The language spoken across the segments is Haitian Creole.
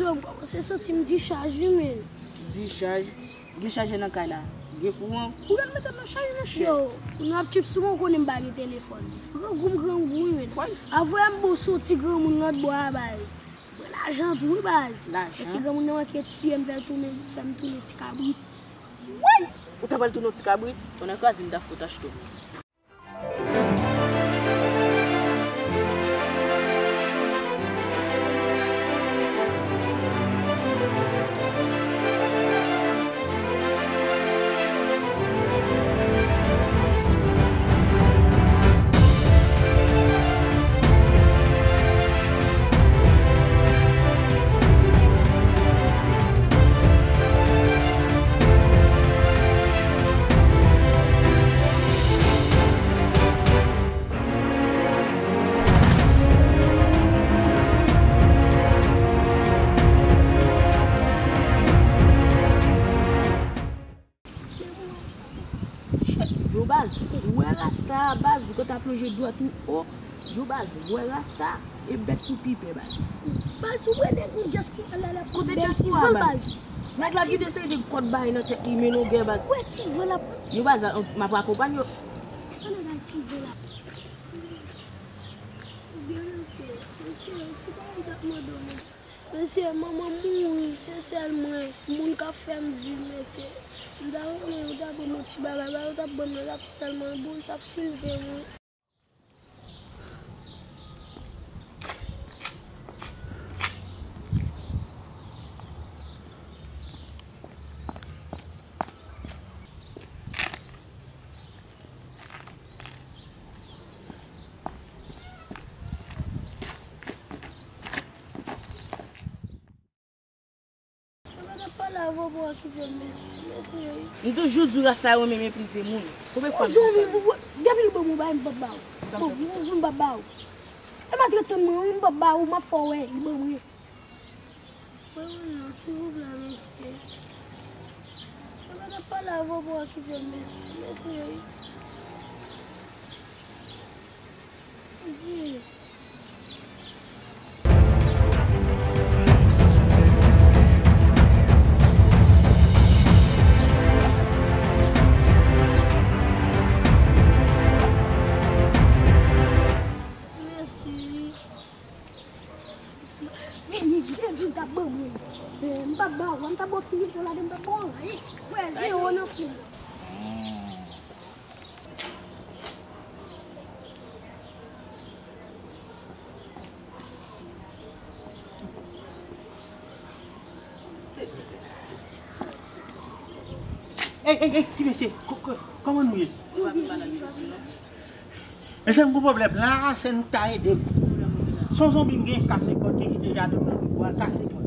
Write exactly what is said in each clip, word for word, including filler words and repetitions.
Yo, m kòmanse santi m dichaj wi, men. Dichaj? Gen chajè nan kay la. Gen kouran. Kouran mete m nan chaj, monchè. Yo, pou n ap tchip sou mwen, ou konnen m pa gen telefòn. Grangou m grangou wi, men. Avoye m bon sou ti granmoun lòt bò a, baz. Mwen lajan tou wi, baz. Lajan? E ti granmoun nan manke tiye m, fè tounen, fè m tounen ti kabrit. Woy! Ou ta pral tounen yon ti kabrit? Tonnè kraze m, m ta fout achte w. Yo baz, ou wè rasta a baz, ou gentan plonje dwèt ou o. Yo baz, ou wè rasta, e bèt pou pipè baz. Baz, ou wè nèg ou dyaspora la, la. Kote dyaspora baz? Nèg la gen de seri de kòd bagay nan tèt li, men nou gen baz. Wè ti van la. Yo baz, m ap akonpanye yo. An nèg al ti van la. Byen mesye, mesye, ti bagay m t ap mande w, men. Mesye, manman m mouri, se sèl mwen, moun k ap fè m viv, mesye. M ta renmen ou ta ban m yon ti bagay, bagay ou t ap ban m nan t ap tèlman bon, l t ap silve mwen. Mwen pa t ap pale avè w pou w okipe m, mesye. Mesye, wi. M toujou di w rasta yo renmen meprize moun. Konbyen fwa m di sa? Zanmi, depi l ban m yon bagay, m p ap ba w. Bon, m di w m p ap ba w. E maltrete mwen, wi, m p ap ba w, m ap fè w wè, li ban mwen. Mwen, mwen, non, silvouplè, mesye. Mwen pa t ap pale avè w pou w okipe m, mesye. Mesye, wi. Mesye. Mesye. Men, men, men, di m t ap ban mwen. Eh, m p ap ba ou, m t ap ba w pil, la, m p ap ba w anyen. Wè, zewo nan fou. Ey, ey, ey, ti mesye, ko-, ko-, kòman nou ye? Nou pa pi mal ak Jezi, non. Mesye, m gon pwoblèm la, se nou k ta ede m. Se yon zonbi m gen kase kòd, ki kite jaden m nan, pou al kase kòd.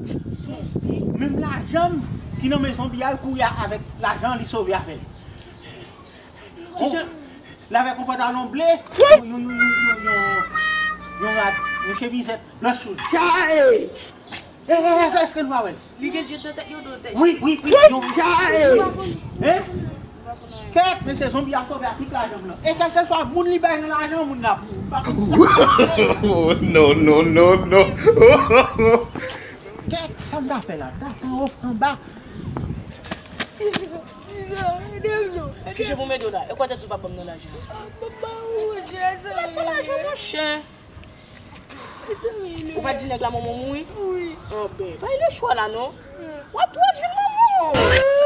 Menm lajan m ki nan men zonbi a, l kouri avèk lajan an, li sove avè l. Bon, l avèk yon pantalon ble, yon, yon, yon rad, yon chemizèt blanch sou l. Chae! E, e, e, èske nou pa wè l? Li gen djed nan tèt, yon do tèt. Wi, wi, wi, yon. Chae! Hein? Kèt, men se zonbi a sove ak tout lajan m nan. E kèlkeswa moun li bay nan lajan, moun nan pou. Pa konn sa. Oh, non, non, non, non. Kèt, sa m ta fè la? M ta fè anwo anba. Tizan, Tizan, ede m non. Kijan pou m ede w la? E kwa w te di w p ap ban m nan lajan? M ap ba ou, Jezi. Mete lajan, monchè. Ou pa t di nèg la manman w mouri? Wi. Anben, pa gen lechwa la non. W ap twò jwenn manman w.